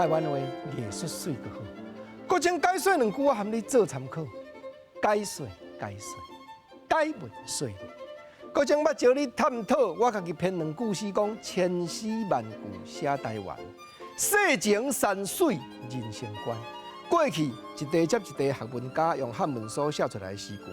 台灣話藝術媠閣好。國情解說兩句，我含你做參考。解說解說，解文說理。國情欲招你探討，我家己編兩句詩講千詩萬句寫台灣，世情山水人生觀。過去一題接一題學問家用漢文所寫出來的詩句，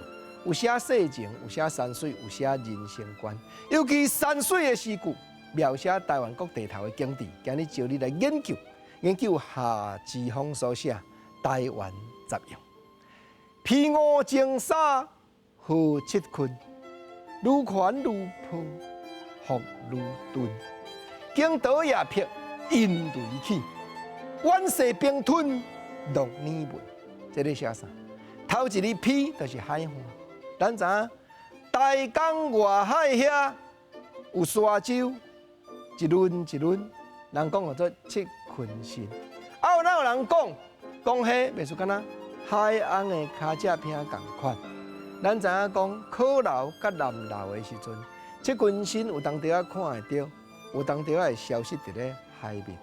有寫世情，有寫山水，有寫人生觀。尤其山水的詩句，描寫台灣各地頭的景致。今日招你來研究，研究夏之鋒所寫《台灣雜詠》。披五蒸沙何七坤，愈寬愈破，福愈鈍。驚濤夜劈陰雷起，遠勢兵吞鹿乳文。這咧寫啥？頭一个披就是海岸。咱知影台江外海遐有沙洲，一輪一輪，人講叫做七群山。啊，有哪有人講講彼袂輸敢若海翁的跤跡坪仝款？咱知影講柯流佮南流的時陣，七群山有當時仔看會著，有當時仔會消失佇咧海面。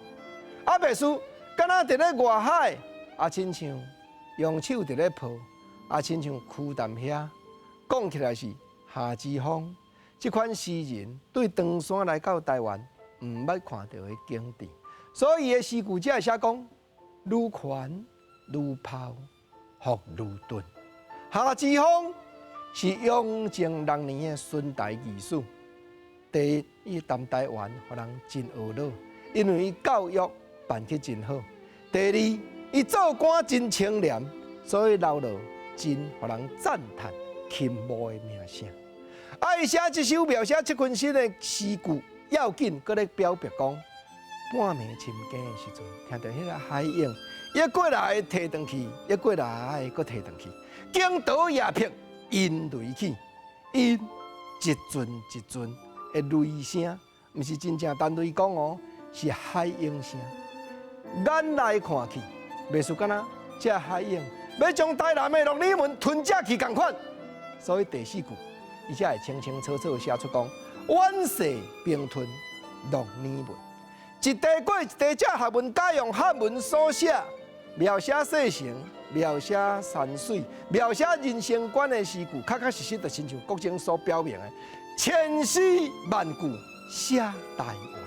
啊，袂輸敢若佇咧外海，啊，親像用手佇咧抱，啊，親像曲潭遐，講起來是夏之鋒這款詩人對長山來到台灣毋捌看著的景致，所以伊的詩句才會寫講愈寬愈泡，福愈鈍。夏之鋒是雍正六年的巡台御史，第一，伊談台灣，予人真懊惱，因為伊教育辦得真好。第二，伊做官真清廉，所以留落真予人讚嘆欽慕的名聲。啊，伊寫這首描寫七群山的詩句，要緊，閣咧表白講，半暝深更的時陣，聽著彼个海湧，一過來提轉去，一過來閣提轉去，驚濤夜劈，陰雷起，陰一陣一陣的雷聲，毋是真正單雷公哦，是海湧聲。眼來看去，袂輸敢若這海湧欲將台南的鹿耳門吞食去仝款。所以第四句，伊才會清清楚楚寫出講：遠勢兵吞鹿耳門。一題過一題，這學問家用漢文所寫，描寫世情、描寫山水、描寫人生觀的詩句，確確實實就親像國情所表明的，千詩萬句寫台灣。